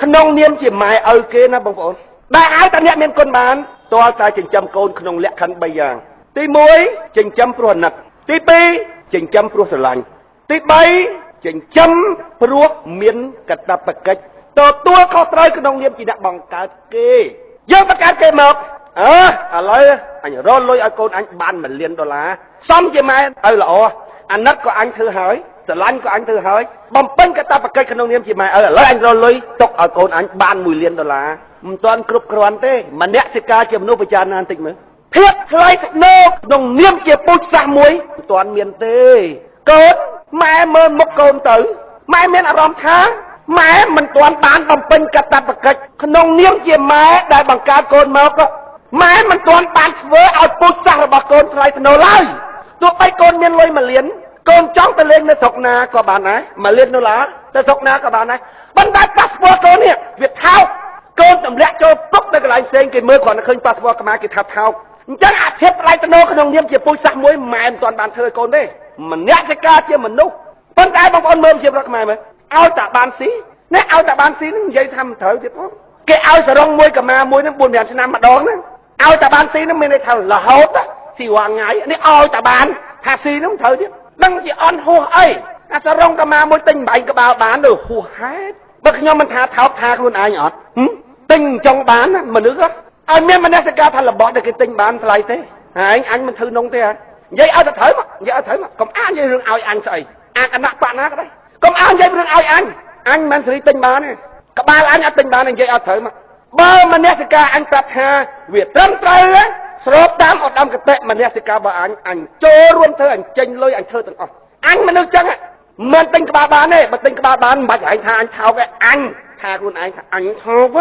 ក្នុងនាមជាម៉ែឪគេណាបងប្អូនដែលឲ្យតែអ្នកមានគុណបានទាល់តែចិញ្ចឹមកូនក្នុងលក្ខខណ្ឌ3យ៉ាងទី1ចិញ្ចឹមព្រោះអាណិតទី2ចិញ្ចឹមព្រោះស្រឡាញ់ទី3ចិញ្ចឹមព្រោះមានកាតព្វកិច្ចទទួលខុសត្រូវក្នុងនាមជាអ្នកបង្កើតគេយើងបង្កើតគេមកអើឥឡូវអញរកលុយឲ្យកូនអញបាន1លានដុល្លារសមជាម៉ែឲ្យល្អអាណិតក៏អញធ្វើហើយស្រឡាញ់ក៏អញធ្វើហើយបំពេញកាតព្វកិច្ចក្នុងនាមជាម៉ែឲ្យឥឡូវអញរកលុយទុកឲ្យកូនអញបាន1លានដុល្លារមិនទាន់គ្រប់គ្រាន់ទេមនសិការជាមនុស្សពិចារណាបន្តិចមើលភាពថ្លៃថ្នូរក្នុងនាមជាពូជសាសន៍មួយមិនទាន់មានទេកូនម៉ែមើលមុខកូនទៅម៉ែមានអារម្មណ៍ថាម៉ែមិនទាន់បានបំពេញកាតព្វកិច្ចក្នុងនាមជាម៉ែដែលបង្កើតកូនមកម៉ែមិនទាន់បានធ្វើឲ្យពូជសាសន៍របស់កូនថ្លៃថ្នូរឡើយទោះបីកូនមានលុយ1លានកូនចង់ទៅលេងនៅស្រុកណាក៏បានដែរ1លានដុល្លារទៅស្រុកណាក៏បានដែរប៉ុន្តែប៉ាសពតកូននេះវាថោកកូនទម្លាក់ចូលពុកនៅកន្លែងផ្សេងគេមើលគ្រាន់តែឃើញប៉ាសពតខ្មែរគេថាថោកអញ្ចឹងអាភាពថ្លៃថ្នូរក្នុងនាមជាពូជសាសន៍មួយម៉ែមិនទាន់បានធ្វើឲ្យកូនទេមនសិការជាមនុស្សប៉ុន្តែបងប្អូនមើលជារដ្ឋខ្មែរមើលឲ្យតែបានស៊ីនេះឲ្យតែបានស៊ីនឹងនិយាយថាមិនត្រូវទៀតផងគេឲ្យសរងមួយកម្មាមួយនឹង4 5ឆ្នាំម្ដងហ្នឹងឲ្យតែបានស៊ីនឹងមានន័យថារហូតស៊ីរាល់ថ្ងៃនេះឲ្យតែបានថាស៊ីនឹងត្រូវទៀតដឹងជាអន់ហួសអីអាសរងកម្មាមួយទិញបាញ់ក្បាលបានទៅហួសហេតុបើខ្ញុំមិនថាថោកថាខ្លួនឯងអត់ទិញចង់បានមនុស្សឲ្យមានមនសិការថារបស់ដែលគេទិញបានថ្លៃទេហើយអញមិនធ្វើនងទេហ៎និយាយឲ្យតែត្រូវមកនិយាយឲ្យត្រូវមកកុំអាននិយាយរឿងឲ្យអញស្អីអាគណៈបកណាក៏ដែរកុំអាននិយាយរឿងឲ្យអញអញមិនសេរីទិញបានទេក្បាលអញអត់ទិញបាននិយាយឲ្យត្រូវមកបើមនសិការអញប្រាប់ថាវាត្រឹមត្រូវស្របតាមឧត្តមគតិមនសិការរបស់អញអញចូលរួមធ្វើអញចេញលុយអញធ្វើទាំងអស់អញមនុស្សចឹងមិនទិញក្បាលបានទេបើទិញក្បាលបានមិនបាច់ឯងថាអញថោកទេអញថាខ្លួនឯងថាអញថោក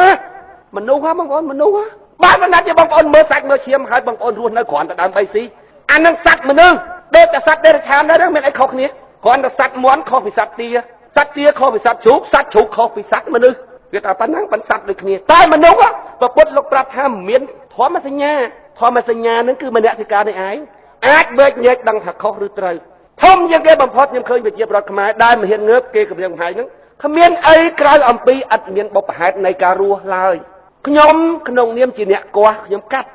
មនុស្សហ៎បងប្អូនមនុស្សហ៎បើសិនណាជាបងប្អូនមើលសាច់មើលឈាមហើយបងប្អូនរស់នៅគ្រាន់តែដើមបីស៊ីអានឹងសត្វមនុស្សដូចតែសត្វដេរឆានដែរមានអីខុសគ្នាគ្រាន់តែសត្វមាន់ខុសពីសត្វទាសត្វទាខុសពីសត្វជ្រូកសត្វជ្រូកខុសពីសត្វមនុស្សវាថាប៉ុណ្ណឹងប៉ុនសត្វដូចគ្នាតែមនុស្សពុទ្ធលោកប្រាប់ថាមានធម្មសញ្ញាធម្មសញ្ញានឹងគឺមនសិការនេះឯងអាចវែកញែកដឹងថាខុសឬត្រូវធំជាងគេបំផុតខ្ញុំឃើញវិជាប្រដ្ឋខ្មែរដែលមិនហ៊ានងើបគេគំរាមកំហែងហ្នឹងគ្មានអីក្រៅអំពីអត់មានបុព្វហេតុនៃការរស់ឡើយខ្ញុំក្នុងនាមជាអ្នកគាស់ខ្ញុំកាត់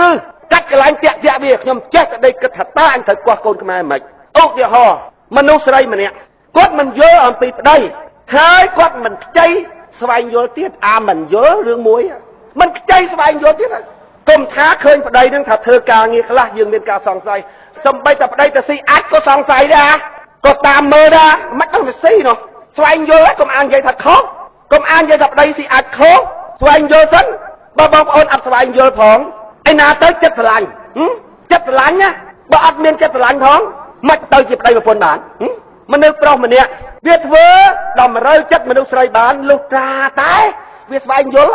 ឬកាត់កន្លែងតាក់តាក់វាខ្ញុំចេះតែដេកគិតថាតើអញត្រូវគាស់កូនខ្មែរមិនឧទាហរណ៍មនុស្សស្រីម្នាក់គាត់មិនយល់អំពីប្តីហើយគាត់មិនខ្ចីស្វែងយល់ទៀតអាមិនយល់រឿងមួយមិនខ្ចីស្វែងយល់ទៀតកុំថាឃើញប្តីនឹងថាធ្វើការងារខ្លះយើងមានការសង្ស័យសំបីតែប្តីទៅស៊ីអាចក៏សង្ស័យដែរក៏តាមមើលដែរមិនដឹងទៅស៊ីនោះស្វែងយល់កុំអាននិយាយថាខុសកុំអាននិយាយថាប្តីស៊ីអាចខុសស្វែងយល់សិនបើបងប្អូនអត់ស្វែងយល់ផងឯណាទៅចិត្តស្រឡាញ់ចិត្តស្រឡាញ់ណាបើអត់មានចិត្តស្រឡាញ់ផងមិនទៅជាប្តីប្រពន្ធបានមនុស្សប្រុសម្នាក់វាធ្វើតម្រូវចិត្តមនុស្សស្រីបានលុះត្រាតែវាស្វែងយល់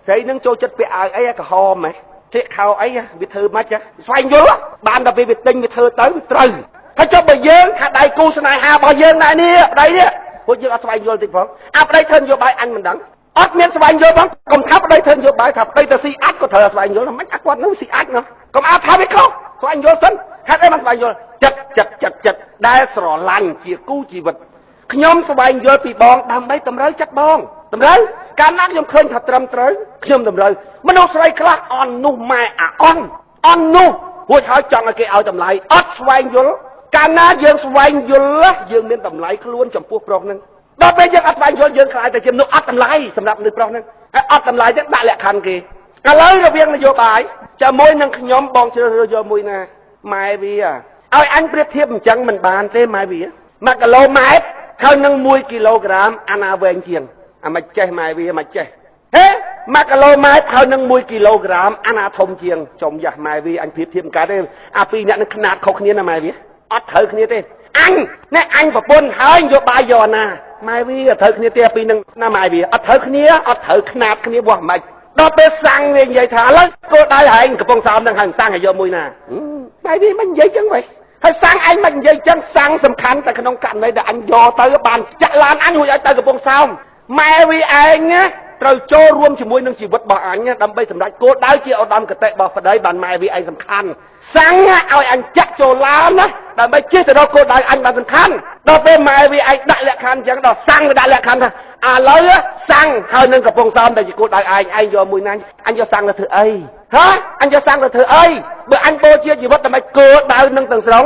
ស្រីនឹងចូលចិត្តពាក់អាវអីក្រហមហ៎ពាក់ខោអីវាធ្វើម៉េចស្វែងយល់បានដល់ពេលវាទិញវាធ្វើទៅវាត្រូវហើយចុះបើយើងថាដៃគូស្នេហារបស់យើងដែរនេះប្តីនេះពួកយើងអត់ស្វែងយល់តិចផងអាប្តីធ្វើនយោបាយអញមិនដឹងអត់មានស្វែងយល់ផងកុំថាប្តីធ្វើនយោបាយថាប្តីទៅស៊ីអាចក៏ត្រូវស្វែងយល់មិនអាគាត់នោះស៊ីអាចនោះកុំអាថាវាខុសស្វែងយល់សិនហេតុអីមិនស្វែងយល់ចិត្តចិត្តចិត្តចិត្តដែលស្រឡាញ់ជាគូជីវិតខ្ញុំស្វែងយល់ពីបងដើម្បីតម្រូវចិត្តបងតម្រូវកាលណាខ្ញុំឃើញថាត្រឹមត្រូវខ្ញុំតម្រូវមនុស្សស្រីខ្លះអន់នោះម៉ែអាអន់អន់នោះរួចហើយចង់ឲ្យគេឲ្យតម្លៃអត់ស្វែងយល់កាលណាយើងស្វែងយល់យើងមានតម្លៃខ្លួនចំពោះប្រុសហ្នឹងដល់ពេលយើងអត់ស្វែងយល់យើងខ្លាចតែជាមនុស្សអត់តម្លៃសម្រាប់មនុស្សប្រុសហ្នឹងហើយអត់តម្លៃចឹងដាក់លក្ខខណ្ឌគេឥឡូវរវាងនយោបាយជាមួយនឹងខ្ញុំបងជ្រើសរើសយកមួយណាម៉ែវាឲ្យអញប្រៀបធៀបអញ្ចឹងមិនបានទេម៉ែវា1គីឡូម៉ែត្រហើយនឹង1គីឡូក្រាមអាណាវែងជាងអាមិនចេះម៉ែវាមិនចេះហេ1គីឡូម៉ែត្រហើយនឹង1គីឡូក្រាមអាណាធំជាងចំយ៉ាស់ម៉ែវាអញប្រៀបធៀបមិនកើតទេអាពីរអ្នកនឹងខ្នាតខុសគ្នាណាម៉ែវាអត់ត្រូវគ្នាទេអញនេះអញប្រពន្ធហើយយកបាយយកអាណាម៉ែវាអត់ត្រូវគ្នាទេអាពីរនឹងណាម៉ែវាអត់ត្រូវគ្នាអត់ត្រូវខ្នាតគ្នាវាស់មិនដល់ពេលសាំងវានិយាយថាឥឡូវគោលដៅហែងកំពុងសោមនឹងហើយសាំងឲ្យយកមួយណាម៉ែវាមិននិយាយចឹងវិញហើយសាំងឯងមិននិយាយចឹងសាំងសំខាន់តែក្នុងករណីដែលអញយកទៅបានចាក់ឡានអញរួចឲ្យទៅកំពុងសោមម៉ែវាឯងណា ត្រូវចូលរួមជាមួយនឹងជីវិតរបស់អញដើម្បីសម្រេចគោលដៅជាឧត្តមគតិរបស់ប្តីបានម៉ែវាឯងសំខាន់សាំងឲ្យអញចាក់ចូលឡានណាដើម្បីជិះទៅរកគោលដៅអញបានសំខាន់ដល់ពេលម៉ែវាឯងដាក់លក្ខខណ្ឌអញ្ចឹងដល់សាំងវាដាក់លក្ខខណ្ឌថាឥឡូវសាំងហើយនឹងកំពង់សោមដែលជាគោលដៅឯងឯងយកមួយណាអញយកសាំងទៅធ្វើអីហ៎អញយកសាំងទៅធ្វើអីបើអញបូជាជីវិតដើម្បីគោលដៅនឹងទាំងស្រុង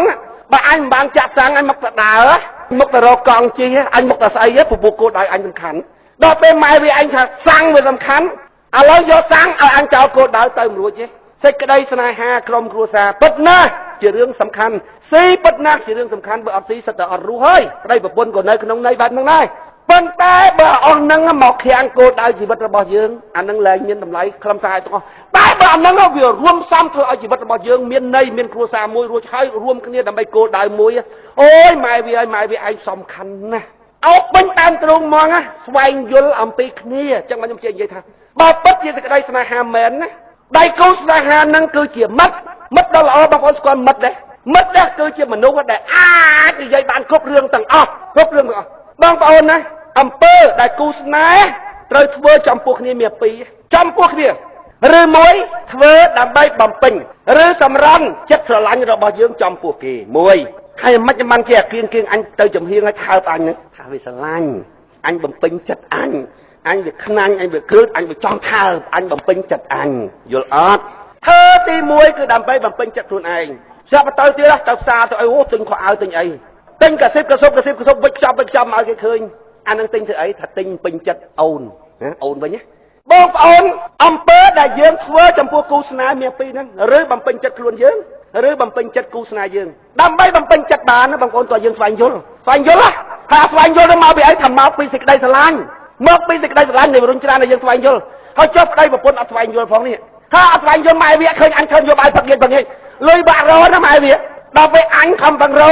បើអញមិនបានចាក់សាំងអញមកទៅដើរមកទៅរកកង់ជិះអញមកទៅស្អីព្រោះគោលដៅអញសំខាន់ដល់ពេលម៉ែវាឯងថាសាំងវាសំខាន់ឥឡូវយកសាំងឲ្យអញចោលគោលដៅទៅមិនរួចទេសេចក្តីស្នេហាក្រុមគ្រួសារពិតណាស់ជារឿងសំខាន់ស៊ីពិតណាស់ជារឿងសំខាន់បើអត់ស៊ីសិតតែអត់រស់ហើយប្តីប្រពន្ធក៏នៅក្នុងន័យបែបហ្នឹងដែរប៉ុន្តែបើអស់ហ្នឹងមកខាំងគោលដៅជីវិតរបស់យើងអាហ្នឹងលែងមានតម្លៃខ្លឹមសារទាំងអស់តែបើអាហ្នឹងវារួមផ្សំធ្វើឲ្យជីវិតរបស់យើងមានន័យមានគ្រួសារមួយរួចហើយរួមគ្នាដើម្បីគោលដៅមួយអូយម៉ែវាឲ្យម៉ែវាឯងសំខាន់ណាស់អោបពេញតាមទ្រូងហ្មងណាស្វែងយល់អំពីគ្នាអញ្ចឹងខ្ញុំចេះនិយាយថាបើពិតជាសេចក្តីស្នេហាមែនណាដៃគូស្នេហាហ្នឹងគឺជាមិត្តមិត្តដ៏ល្អបងប្អូនស្គាល់មិត្តទេមិត្តនេះគឺជាមនុស្សដែលអាចនិយាយបានគ្រប់រឿងទាំងអស់គ្រប់រឿងទាំងអស់បងប្អូនណាអំពើដែលគូស្នេហ៍ត្រូវធ្វើចំពោះគ្នាមានពីរចំពោះគ្នាឬមួយធ្វើដើម្បីបំពេញឬសម្រន់ចិត្តស្រឡាញ់របស់យើងចំពោះគេមួយហើយមិនបានជាអាគៀងគៀងអញទៅចំហៀងឲ្យថើបអញហ្នឹងថាវាស្រឡាញ់អញបំពេញចិត្តអញអញវាខ្នាញ់អញវាគ្រើតអញវាចង់ថើបអញបំពេញចិត្តអញយល់អត់ធ្វើទី1គឺដើម្បីបំពេញចិត្តខ្លួនឯងស្រាប់ទៅទៀតទៅផ្សារទៅអីអូទិញខោអាវទិញអីទិញកាស៊ីបកសុបកាស៊ីបកសុបវិចខ្ចប់វិចខ្ចប់មកឲ្យគេឃើញអានឹងទិញធ្វើអីថាទិញពេញចិត្តអូនណាអូនវិញណាបងប្អូនអំពើដែលយើងធ្វើចំពោះគូស្នេហ៍មានពីរហ្នឹងឬបំពេញចិត្តខ្លួនយើងឬបំពេញចិត្តគូស្នេហ៍យើងដើម្បីបំពេញចិត្តបានណាបងប្អូនក៏យើងស្វែងយល់ស្វែងយល់ណាហើយស្វែងយល់នឹងមកពីអីថាមកពីសេចក្តីស្រឡាញ់មកពីសេចក្តីស្រឡាញ់នៃរុញច្រានដែលយើងស្វែងយល់ហើយចុះប្តីប្រពន្ធអត់ស្វែងយល់ផងនេះហើយអត់ស្វែងយល់ម៉ែវាឃើញអញឃើញយកបាយផឹកងាយផឹកងាយលុយបាក់រណាម៉ែវាដល់ពេលអញខំប្រឹងរ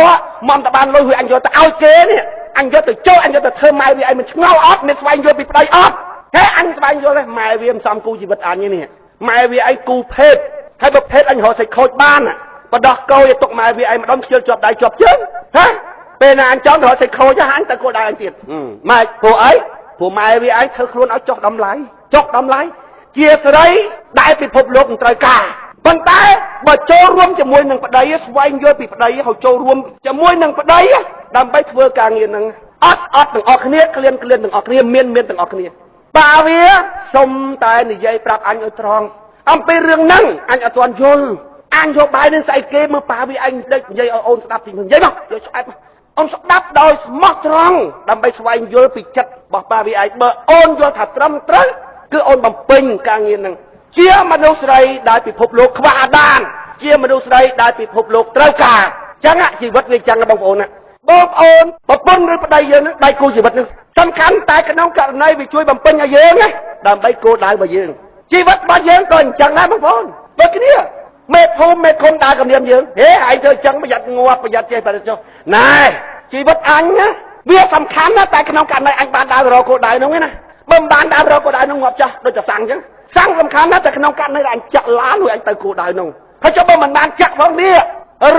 មកតែបានលុយហួយអញយកទៅឲ្យគេនេះអញយកទៅចូលអញយកទៅធ្វើម៉ែវាឲ្យមិនឆ្ងល់អត់មានស្វែងយល់ពីប្តីអត់ហេអញស្វែងយល់ទេម៉ែវាមិនសមគូជីវិតអញនេះម៉ែវាឲ្យគូភេទហើយបើភេទអញរកសាច់ខូចបានបដោះកោយឲ្យទុកម៉ែវាឲ្យម្ដងខ្ជិលជាប់ដៃជាប់ជើងហ៎ពេលណាអញចង់រកសាច់ខូចអញទៅគោលដៅអញទៀតម៉ែព្រោះអីព្រោះម៉ែវាឯងធ្វើខ្លួនឲ្យចុះតម្លៃចុះតម្លៃជាស្រីដែលពិភពលោកមិនត្រូវការប៉ុន្តែបើចូលរួមជាមួយនឹងប្តីស្វែងយល់ពីប្តីហើយចូលរួមជាមួយនឹងប្តីដើម្បីធ្វើការងារនឹងអត់អត់ទាំងអស់គ្នាក្លៀនក្លៀនទាំងអស់គ្នាមានមានទាំងអស់គ្នាបាវាសុំតែនិយាយប្រាប់អញឲ្យត្រង់អំពីរឿងហ្នឹងអញអត់ទាន់យល់អញយកបាយនឹងស្អីគេមើលប៉ាវាឯងដេកនិយាយឲ្យអូនស្ដាប់ទីនិយាយមកយកឆ្អែតអូនស្ដាប់ដោយស្មោះត្រង់ដើម្បីស្វែងយល់ពីចិត្តរបស់ប៉ាវាឯងបើអូនយល់ថាត្រឹមត្រូវគឺអូនបំពេញការងារហ្នឹងជាមនុស្សស្រីដែលពិភពលោកខ្វះអាដានជាមនុស្សស្រីដែលពិភពលោកត្រូវការចឹងជីវិតវាចឹងបងប្អូនណាបងប្អូនប្រពន្ធឬប្តីយើងហ្នឹងដៃគូជីវិតហ្នឹងសំខាន់តែក្នុងករណីវាជួយបំពេញឲ្យយើងណាដើម្បីគោលដៅរបស់យើងជីវិតរបស់យើងក៏អញ្ចឹងដែរបងប្អូនដូចគ្នាមេភូមិមេឃុំដើរគំរាមយើងហេឯងធ្វើអញ្ចឹងប្រយ័ត្នងាប់ប្រយ័ត្នចេះប្រយ័ត្នចុះណែជីវិតអញណាវាសំខាន់ណាតែក្នុងករណីអញបានដើររកគោលដៅហ្នឹងណាបើមិនបានដើររកគោលដៅហ្នឹងងាប់ចាស់ដូចតែសាំងអញ្ចឹងសាំងសំខាន់ណាស់តែក្នុងករណីអញចាក់ឡានរួចអញទៅគោលដៅហ្នឹងហើយចុះបើមិនបានចាក់ផងនេះ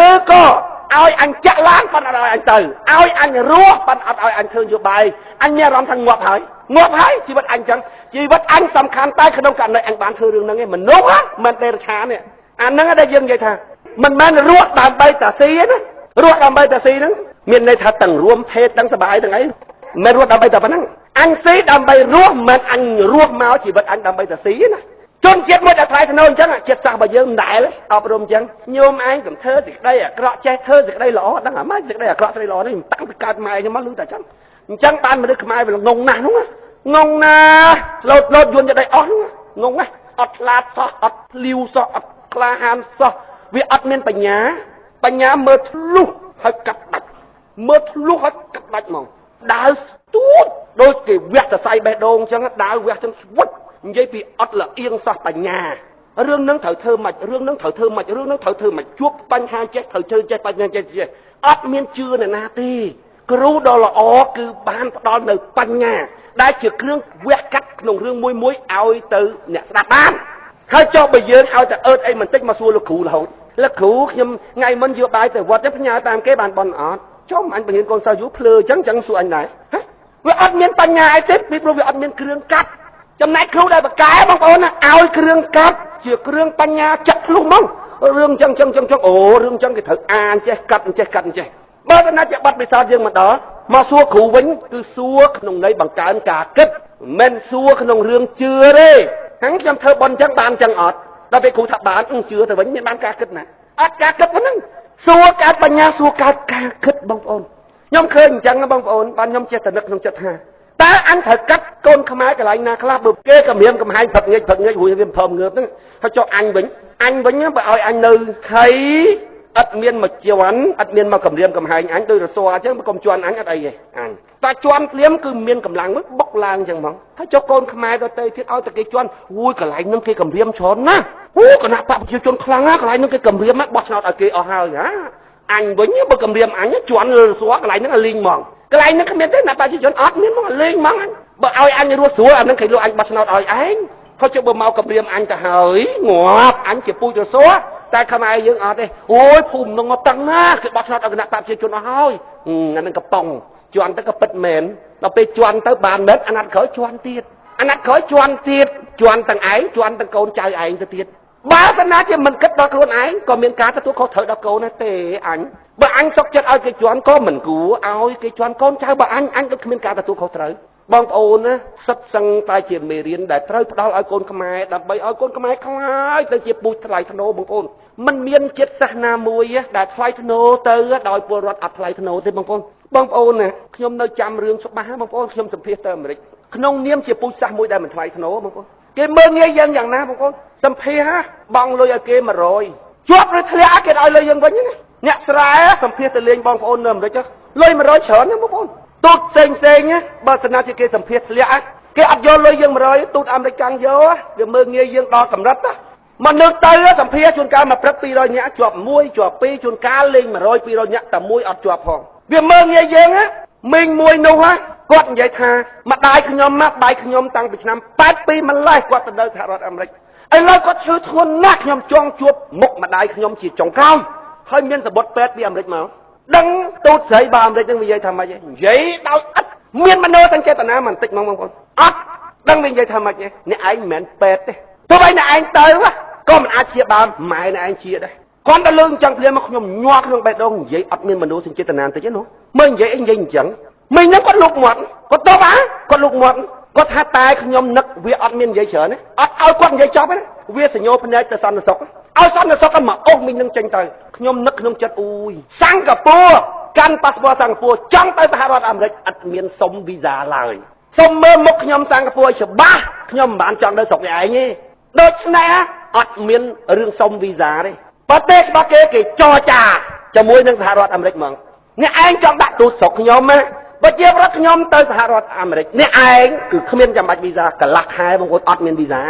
ឬក៏ឲ្យអញចាក់ឡានប៉ុន្តែអត់ឲ្យអញទៅឲ្យអញរស់ប៉ុន្តែអត់ឲ្យអញធ្វើនយោបាយអញមានអារម្មណ៍ថាងាប់ហើយងាប់ហើយជីវិតអញអញ្ចឹងជីវិតអញសំខាន់តែក្នុងករណីអញបានធ្វើរឿងហ្នឹងឯងមនុស្សមិនដេរឆាននេះអាហ្នឹងដែលយើងនិយាយថាមិនមែនរស់ដើម្បីតាស៊ីណារស់ដើម្បីតាស៊ីហ្នឹងមានន័យថាទាំងរួមភេទទាំងសបាយទាំងអីមិនរស់ដើម្បីតែប៉ុណ្ណឹងអញស៊ីដើម្បីរស់មិនអញរស់មកជីវិតអញដើម្បីតាស៊ីណាជនជាតិមួយដែលថ្លៃថ្នូរអញ្ចឹងជាតិសាសន៍របស់យើងមិនដែលអប់រំអញ្ចឹងញោមឯងកុំធ្វើសេចក្តីអាក្រក់ចេះធ្វើសេចក្តីល្អដឹងអាម៉េចសេចក្តីអាក្រក់សេចក្តីល្អនេះតាំងពីកើតម៉ែខ្ញុំមកឮតែអញ្ចឹងអញ្ចឹងបានមនុស្សខ្មែរវាងងណាស់ហ្នឹងងងណាស់ស្លូតលោតយួនចិត្តអីអស់ហ្នឹងងងណាស់អត់ឆ្លាតសោះអត់ភ្លាវសោះអត់ក្លាហានសោះវាអត់មានបញ្ញាបញ្ញាមើលធ្លុះហើយកាត់ដាច់មើលធ្លុះហើយកាត់ដាច់ហ្មងដើរស្ទួចដូចគេវះសរសៃបេះដូងអញ្ចឹងដើរវះចឹងស្វឹតនិយាយពីអត់ល្អៀងសោះបញ្ញារឿងហ្នឹងត្រូវធ្វើម៉េចរឿងហ្នឹងត្រូវធ្វើម៉េចរឿងហ្នឹងត្រូវធ្វើម៉េចជួបបញ្ហាចេះត្រូវធ្វើចេះបញ្ហាចេះចេះអត់មានជឿនរណាទេគ្រូដ៏ល្អគឺបានផ្ដល់នៅបញ្ញាដែលជាគ្រឿងវះកាត់ក្នុងរឿងមួយមួយឲ្យទៅអ្នកស្ដាប់បានហើយចុះបើយើងឲ្យតែអើតអីបន្តិចមកសួរលោកគ្រូរហូតលោកគ្រូខ្ញុំថ្ងៃមុនយកបាយទៅវត្តផ្ញើតាមគេបានបន់អត់ចុះអញបង្រៀនកូនសិស្សយូរភ្លើអញ្ចឹងអញ្ចឹងសួរអញដែរហ៎វាអត់មានបញ្ញាអីទេពីព្រោះវាអត់មានគ្រឿងកាត់ ចំណែកគ្រូដែលបកែបងប្អូនណាឲ្យគ្រឿងកាត់ជាគ្រឿងបញ្ញាចាក់ធ្លុះហ្មងរឿងចឹងចឹងចឹងចឹងអូរឿងចឹងគេត្រូវអានចេះកាត់ចេះកាត់ចេះបើតណាជាបាត់ពិសោធន៍យើងមកដល់មកសួរគ្រូវិញគឺសួរក្នុងន័យបង្កើនការគិតមិនសួរក្នុងរឿងជឿទេហ្នឹងខ្ញុំធ្វើបន់ចឹងបានចឹងអត់ដល់ពេលគ្រូថាបានជឿទៅវិញមានបានការគិតណាអត់ការគិតប៉ុណ្ណឹងសួរកើតបញ្ញាសួរកើតការគិតបងប្អូនខ្ញុំឃើញអញ្ចឹងបងប្អូនបានខ្ញុំចេះតែនឹកក្នុងចិត្តថាតើអញត្រូវកាត់កូនខ្មែរកន្លែងណាខ្លះបើគេគម្រាមកំហែងផឹកងាកផឹកងាករួចវាភើងើបហ្នឹងហើយចុះអញវិញអញវិញបើឲ្យអញនៅថៃអត់មានមកជន់អត់មានមកគម្រាមកំហែងអញដោយរស័រអញ្ចឹងបើកុំជន់អញអត់អីទេអញតែជន់ភ្លាមគឺមានកម្លាំងមួយបុកឡើងអញ្ចឹងហ្មងហើយចុះកូនខ្មែរដទៃទៀតឲ្យតែគេជន់អូយកន្លែងហ្នឹងគេគម្រាមច្រើនណាស់អូគណៈបកប្រជាជនខ្លាំងណាស់កន្លែងហ្នឹងគេគម្រាមបោះឆ្នោតឲ្យគេអស់ហើយណាអញវិញបើគម្រាមអញជន់រស័រកន្លែងហ្នឹងឲ្យលីងហ្មងកន្លែងហ្នឹងគ្មានទេណាប្រជាជនអត់មានមកលេងហ្មងអញបើឲ្យអញរស់ស្រួលអាហ្នឹងគេលក់អញបោះឆ្នោតឲ្យឯងเขาจะបើមកគម្រាមអញទៅហើយងាប់អញជាពូជរស័រតែខ្មែរយើងអត់ទេអូយភូមិនឹងតឹងណាគេបោះឆ្នោតឲ្យគណៈបកប្រជាជនអស់ហើយអាហ្នឹងកំប៉ុងជន់ទៅក៏ពិតមែនដល់ពេលជន់ទៅបានមែនអាណត្តិក្រោយជន់ទៀតអាណត្តិក្រោយជន់ទៀតជន់ទាំងឯងជន់ទាំងកូនចៅឯងទៅទៀតបើសិនណាជាមិនគិតដល់ខ្លួនឯងក៏មានការទទួលខុសត្រូវដល់កូនដែរទេអញបើអញសុកចិត្តឲ្យគេជន់ក៏មិនគួរឲ្យគេជន់កូនចៅបើអញអញក៏គ្មានការទទួលខុសត្រូវបងប្អូនណាសិតសឹងតែជាមេរៀនដែលត្រូវផ្ដល់ឲ្យកូនខ្មែរដើម្បីឲ្យកូនខ្មែរខ្លាចទៅជាពូជថ្លៃថ្នូរបងប្អូនមិនមានជាតិសាសន៍ណាមួយដែលថ្លៃថ្នូរទៅដោយពលរដ្ឋអត់ថ្លៃថ្នូរទេបងប្អូនបងប្អូនណាខ្ញុំនៅចាំរឿងច្បាស់បងប្អូនខ្ញុំសម្ភាសទៅអាមេរិកក្នុងនាមជាពូជសាសន៍មួយដែលមិនថ្លៃថ្នូរបងប្អូនគេមើលងាយយើងយ៉ាងណាបងប្អូនសម្ភាសបងលុយឲ្យគេ100ជាប់ឬធ្លាក់គេឲ្យលុយយើងវិញណាអ្នកស្រែសម្ភាសទៅលេងបងប្អូននៅអាមេរិកលុយ100ច្រើនណាបងប្អូនទូតផ្សេងផ្សេងបើសិនណាជាគេសម្ភាសធ្លាក់គេអត់យកលុយយើង100ទូតអាមេរិកកាំងយកវាមើលងាយយើងដល់កម្រិតណាមកនឹកទៅសម្ភាសជួនកាលមកព្រឹក200នាក់ជាប់1ជាប់2ជួនកាលលេង100 200នាក់តែមួយអត់ជាប់ផងវាមើលងាយយើងណាមីងមួយនោះគាត់និយាយថាម្ដាយខ្ញុំមកបាយខ្ញុំតាំងពីឆ្នាំ82ម្លេះគាត់ទៅនៅសហរដ្ឋអាមេរិកឥឡូវគាត់ឈឺធ្ងន់ណាស់ខ្ញុំចង់ជួបមុខម្ដាយខ្ញុំជាចុងក្រោយហើយមានសម្បត្តិពេទ្យពីអាមេរិកមកដឹងទូតស្រីបើអាមេរិកនឹងនិយាយថាម៉េចនិយាយដោយឥតមានមនោសញ្ចេតនាបន្តិចហ្មងបងប្អូនអត់ដឹងវានិយាយថាម៉េចទេអ្នកឯងមិនមែនពេទ្យទេទោះបីអ្នកឯងទៅក៏មិនអាចជាបានម៉ែអ្នកឯងជាដែរគាត់ទៅលើអញ្ចឹងភ្លាមមកខ្ញុំញ័រក្នុងបេះដូងនិយាយអត់មានមនោសញ្ចេតនាបន្តិចទេនោះមើលនិយាយអីនិយាយអញ្ចឹងមិញហ្នឹងគាត់លុកមាត់គាត់តបអាគាត់លុកមាត់គាត់ថាតែខ្ញុំនឹកវាអត់មាននិយាយច្រើនទេអត់ឲ្យគាត់និយាយចប់ទេវាសញ្ញោភ្នែកទៅសន្តិសុខឲ្យសន្តិសុខមកអូសមីងនឹងចេញទៅខ្ញុំនឹកក្នុងចិត្តអូយសិង្ហបុរីកាន់ប៉ាសពតសិង្ហបុរីចង់ទៅសហរដ្ឋអាមេរិកអត់មានសុំវីសាឡើយសុំមើលមុខខ្ញុំសិង្ហបុរីច្បាស់ខ្ញុំមិនបានចង់ទៅស្រុកឯងទេដូច្នេះអត់មានរឿងសុំវីសាទេប្រទេសរបស់គេគេចរចាជាមួយនឹងសហរដ្ឋអាមេរិកហ្មងអ្នកឯងចង់ដាក់ទូតស្រុកខ្ញុំណាបើជារដ្ឋខ្ញុំទៅសហរដ្ឋអាមេរិកអ្នកឯងគឺគ្មានចាំបាច់វីសាកន្លះខែបងប្អូនអត់មានវីសា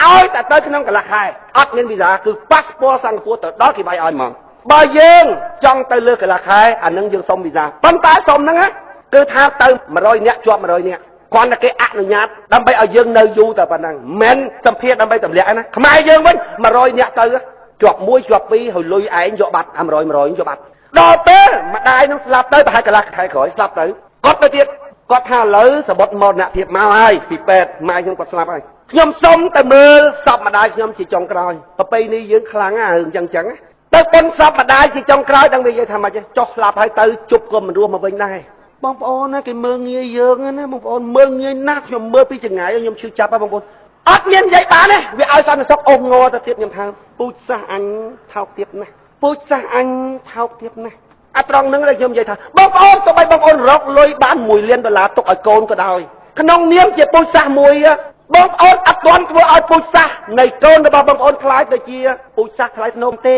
ឲ្យតែទៅក្នុងកន្លះខែអត់មានវីសាគឺប៉ាសពតសិង្ហបុរីទៅដល់គេវាយឲ្យហ្មងបើយើងចង់ទៅលើកន្លះខែអានឹងយើងសុំវីសាប៉ុន្តែសុំហ្នឹងគឺថាទៅ100នាក់ជាប់100នាក់គ្រាន់តែគេអនុញ្ញាតដើម្បីឲ្យយើងនៅយូរតែប៉ុណ្ណឹងមិនសម្ភារដើម្បីទម្លាក់ណាខ្មែរយើងវិញ100នាក់ទៅជាប់1ជាប់2ហើយលុយឯងយកបាត់អា100 100យកបាត់ដល់ពេលម្ដាយនឹងស្លាប់ទៅប្រហែលកន្លះខែក្រោយស្លាប់ទៅគាត់ទៅទៀតគាត់ថាឥឡូវសម្បត្តិមរណភាពមកហើយពីពេទ្យម៉ែខ្ញុំគាត់ស្លាប់ហើយខ្ញុំសុំទៅមើលសពម្ដាយខ្ញុំជាចុងក្រោយប្រពៃនេះយើងខ្លាំងណាស់រឿងចឹងចឹងទៅប៉ុនសពម្ដាយជាចុងក្រោយដឹងវានិយាយថាម៉េចចុះស្លាប់ហើយទៅជប់ក៏មិនរស់មកវិញដែរបងប្អូនណាគេមើលងាយយើងណាបងប្អូនមើលងាយណាស់ខ្ញុំមើលពីចង្ងាយខ្ញុំឈឺចាប់ហ៎បងប្អូនអត់មាននិយាយបានទេវាឲ្យសន្តិសុខអូសងទៅទៀតខ្ញុំថាពូជសាសអញថោកទៀតណាស់ពូជសាសអញថោកទៀតណាស់អាត្រង់ហ្នឹងដែលខ្ញុំនិយាយថាបងប្អូនទោះបីបងប្អូនរកលុយបាន1លានដុល្លារទុកឲ្យកូនក៏ដោយក្នុងនាមជាពូជសាសមួយបងប្អូនអត់ទាន់ធ្វើឲ្យពូជសាសនៃកូនរបស់បងប្អូនខ្លាចទៅជាពូជសាសថ្លៃថ្នូរទេ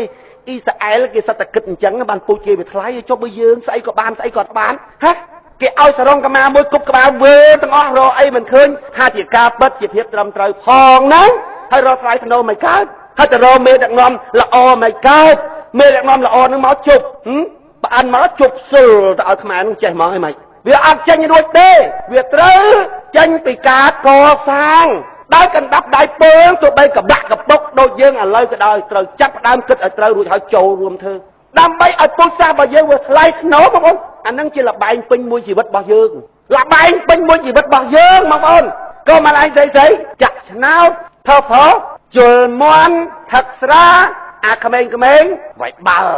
អ៊ីស្រាអែលគេសិតតែគិតអញ្ចឹងបានពូជគេវាថ្លៃចុះបើយើងស្អីក៏បានស្អីក៏បានហ៎គេឲ្យសរងកម្មាមួយគប់ក្បាលវើទាំងអស់រកអីមិនឃើញថាជាការពិតជាភាពត្រឹមត្រូវផងហ្នឹងហើយរកថ្លៃថ្នូរមិនកើតហើយទៅរកមេដឹកនាំល្អមិនកើតមេដឹកនាំល្អហ្នឹងមកជប់ប្អានមកជប់ស៊ុលទៅឲ្យខ្មែរនឹងចេះហ្មងអីម៉េចវាអត់ចេញរួចទេវាត្រូវចេញពីការកសាងដោយកណ្ដាប់ដៃពើងទោះបីកបាក់កពុកដូចយើងឥឡូវក៏ដោយត្រូវចាប់ផ្ដើមគិតឲ្យត្រូវរួចហើយចូលរួមធ្វើដើម្បីឲ្យពូជសាសន៍របស់យើងវាថ្លៃថ្នូរបងប្អូនអានឹងជាលបែងពេញមួយជីវិតរបស់យើងលបែងពេញមួយជីវិតរបស់យើងបងប្អូន កុំឲ្យឯងស្អីស្អីចាក់ឆ្នោតថោផោជុលមន់ថឹកស្រាអាក្មេងៗវាយបាល់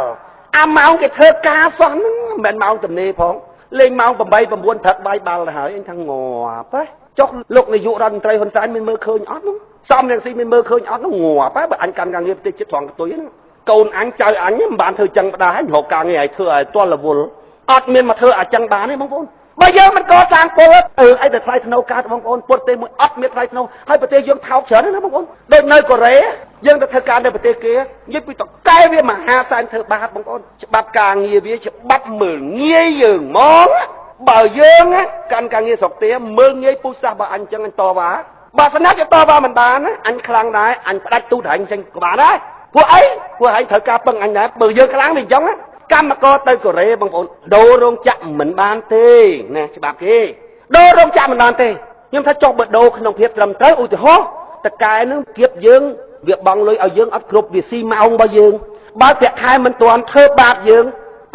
អាម៉ោងគេធ្វើការសោះហ្នឹងមិនមែនម៉ោងទំនេរផងលេងម៉ោង8 9ព្រឹកបាយបាល់ទៅហើយអញថាងាប់ហ៎ចុះលោកនាយករដ្ឋមន្ត្រីហ៊ុនសែនមានមើលឃើញអត់នោះសំរងស៊ីមានមើលឃើញអត់នោះងាប់ហ៎បើអញកាន់ការងារប្រទេសជាតិត្រង់កតុយហ្នឹងកូនអញចៅអញមិនបានធ្វើចឹងបដាហើយរកការងារឲ្យធ្វើឲ្យទាល់រវល់អត់មានមកធ្វើអាចឹងបានទេបងប្អូនបើយើងមិនកសាងពលរដ្ឋអីតែថ្លៃថ្នូរកើតបងប្អូនពុតទេមួយអត់មានថ្លៃថ្នូរហើយប្រទេសយើងថោកច្រើនណាបងប្អូនដូចនៅកូរ៉េយើងទៅធ្វើការនៅប្រទេសគេនិយាយពីតកែវាមហាសែនធ្វើបាបបងប្អូនច្បាប់ការងារវាច្បាប់មើលងាយយើងហ្មងបើយើងកាន់ការងារស្រុកទេមើលងាយពូជសាសបើអញចឹងអញតវ៉ាបើស្នាจะតវ៉ាមិនបានអញខ្លាំងដែរអញផ្ដាច់ទូតអញចឹងក៏បានដែរពួកអីពួកឯងត្រូវការពឹងអញដែរបើយើងខ្លាំងវាអញ្ចឹងកម្មករទៅកូរ៉េបងប្អូនដូររោងចក្រមិនបានទេណាច្បាប់គេដូររោងចក្រមិនបានទេខ្ញុំថាចុះបើដូរក្នុងភាពត្រឹមត្រូវឧទាហរណ៍តកែនឹងគៀបយើងវាបង់លុយឲ្យយើងអត់គ្រប់វាស៊ីម៉ោងរបស់យើងបើប្រាក់ខែមិនទាន់ធ្វើបាបយើង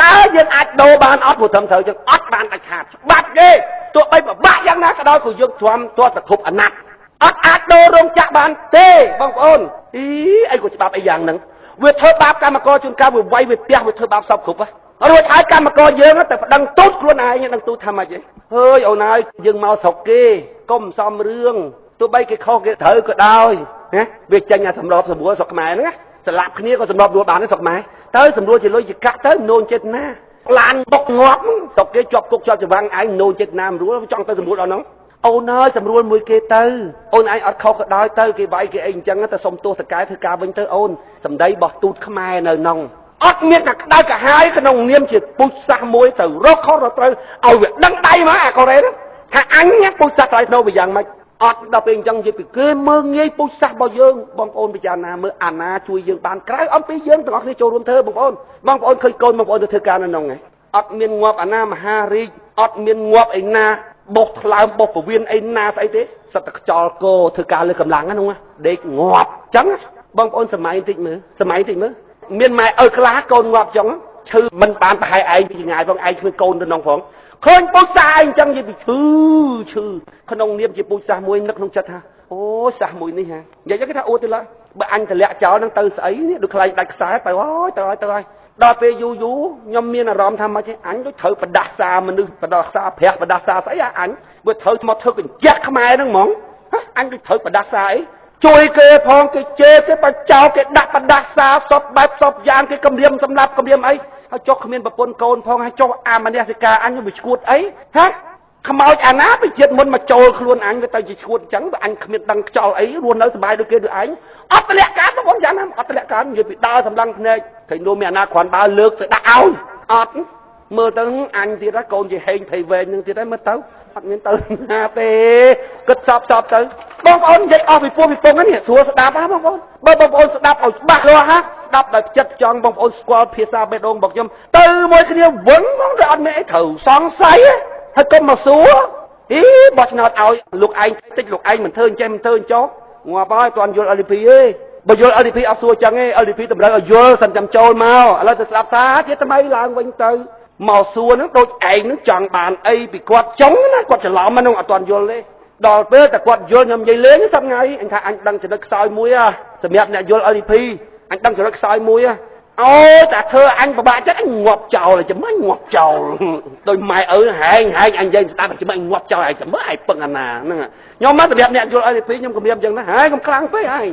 តើយើងអាចដូរបានអត់ព្រោះត្រឹមត្រូវចឹងអត់បានដាច់ខាតច្បាប់គេទោះបីពិបាកយ៉ាងណាក៏ដោយក៏យើងទ្រាំទាត់តែគ្រប់អាណត្តិអត់អាចដូររោងចក្របានទេបងប្អូនអីអីក៏ច្បាប់អីយ៉ាងហ្នឹងវាធ្វើបាបកម្មករជួនកាលវាវាយវាផ្ទះវាធ្វើបាបសពគ្រប់រួចហើយកម្មករយើងទៅប្តឹងទូតខ្លួនឯងដឹងទូតថាម៉េចទេហើយអូនហើយយើងមកស្រុកគេកុំសំរឿងទោះបីគេខុសគេត្រូវក៏ដោយណាវាចេញអាសម្របសម្រួលស្រុកខ្មែរហ្នឹងណាស្លាប់គ្នាក៏សម្របរួលបានដែរស្រុកខ្មែរទៅសម្រួលជាលុយជាកាក់ទៅនោនចេតនាឡានបុកងាប់ស្រុកគេជាប់គុកជាប់ច្បាំងឯងនោនចេតនាមិនរួលចង់ទៅសម្រួលដល់ហ្នឹងអូនហើយសម្រួលមួយគេទៅអូនឯងអត់ខុសក៏ដោយទៅគេវាយគេអីអញ្ចឹងទៅសុំទោសតកែធ្វើការវិញទៅអូនសម្ដីរបស់ទូតខ្មែរនៅក្នុងអត់មានតែក្តៅកាហាយក្នុងនាមជាពូជសាសន៍មួយទៅរកខុសរកត្រូវឲ្យវាដឹងដៃមកអាកូរ៉េហ្នឹងថាអញពូជសាសន៍ថ្លៃថ្នូរវាយ៉ាងម៉េចអត់ដល់ពេលអញ្ចឹងនិយាយពីគេមើលងាយពូជសាសន៍របស់យើងបងប្អូនពិចារណាមើលអាណាជួយយើងបានក្រៅអំពីយើងទាំងអស់គ្នាចូលរួមធ្វើបងប្អូនបងប្អូនឃើញកូនបងប្អូនទៅធ្វើការនៅក្នុងហ្នឹងអត់មានងាប់អាណាមហារាជអត់មានងាប់អីណាបោះថ្លើមបោះពវៀនអីណាស្អីទេសិតតែខ្យល់គោធ្វើការលើកម្លាំងហ្នឹងដេកងាប់អញ្ចឹងបងប្អូនសម័យតិចមើលសម័យតិចមើលមានម៉ែឪខ្លះកូនងាប់អញ្ចឹងឈឺមិនបានប្រហែលឯងពីចងាយផងឯងគ្មានកូនទៅក្នុងផងឃើញពូជសាសន៍ឯងអញ្ចឹងនិយាយពីឈឺឈឺក្នុងនាមជាពូជសាសន៍មួយនឹកក្នុងចិត្តថាអូសាសន៍មួយនេះហ่าនិយាយគេថាអូទៅឡើយបើអញតម្លាក់ចោលហ្នឹងទៅស្អីនេះដូចខ្លែងដាច់ខ្សែទៅហើយទៅហើយទៅហើយដល់ពេលយូរយូរខ្ញុំមានអារម្មណ៍ថាម៉េចអញដូចត្រូវបដាសាមនុស្សបដាសាប្រាក់បដាសាស្អីអញវាត្រូវមកធ្វើកញ្ជះខ្មែរហ្នឹងហ្មងអញដូចត្រូវបដាសាអីជួយគេផងគេជេរគេបចោគេដាក់បដាសាសពបែបសពយ៉ាងគេគំរាមសម្លាប់គំរាមអីហើយចុះគ្មានប្រពន្ធកូនផងហើយចុះអាមនសិការអញវាឈួតអីហ៎ខ្មោចអាណាពីជាតិមុនមកចូលខ្លួនអញវាទៅជាឈួតអញ្ចឹងបើអញគ្មានដឹងខ្យល់អីរស់នៅសប្បាយដូចគេដូចឯងអត់តម្លាក់ការបងប្អូនយ៉ាងណាអត់តម្លាក់ការនិយាយពីដើរសម្លឹងភ្នែកឃើញនោះមានអាណាគ្រាន់បើលើកទៅដាក់ឲ្យអត់មើលទៅអញទៀតហើយកូនជាហេងភ័យវែងនឹងទៀតហើយមើលទៅអត់មានទៅណាទេគិតសពសពទៅបងប្អូននិយាយអស់ពីពោះពីពងហ្នឹងស្រួលស្ដាប់ហ៎បងប្អូនបើបងប្អូនស្ដាប់ឲ្យច្បាស់លាស់ហ៎ស្ដាប់ដោយចិត្តចង់បងប្អូនស្គាល់ភាសាបេះដូងរបស់ខ្ញុំទៅមួយគ្នាវឹងហ្មងទៅអត់មានអីត្រូវសង្ស័យហើយកុំមកសួរអីបោះឆ្នោតឲ្យលោកឯងតិចលោកឯងមិនធ្វើអញ្ចេះមិនធ្វើអញ្ចោះងាប់ហើយអត់យល់ LDP ទេបើយល់ LDP អត់សួរចឹងទេ LDP តម្រូវឲ្យយល់សិនចាំចូលមកឥឡូវទៅស្ដាប់សារជាថ្មីឡើងវិញទៅមកសួរហ្នឹងដូចឯងហ្នឹងចង់បានអីពីគាត់ចង់ណាគាត់ច្រឡំហ្នឹងអត់ទាន់យល់ទេដល់ពេលតែគាត់យល់ខ្ញុំនិយាយលេងសប្ងៃអញថាអញដឹងចំណុចខ្សោយមួយសម្រាប់អ្នកយល់ LDP អញដឹងចំណុចខ្សោយមួយអូតែធ្វើអញពិបាកចិត្តអញងាប់ចោលចាំអញងាប់ចោលដោយម៉ែឪហែងហែងអញនិយាយស្ដាប់ចាំអញងាប់ចោលឯងចាំមើលឯងពឹងអាណាហ្នឹងខ្ញុំមកសម្រាប់អ្នកយល់ LDP ខ្ញុំគំរាមចឹងណាហែងកុំខ្លាំងពេកឯង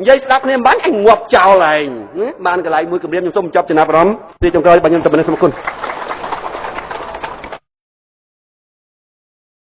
និយាយស្ដាប់គ្នាមិនបានអញងាប់ចោលឯងបានកន្លែងមួយគំរាមខ្ញុំសូមបញ្ចប់ចំណាប់អារម្មណ៍ទីចុងក្រោយបាទខ្ញុំតែប៉ុណ្្នេះសូមអរគុណ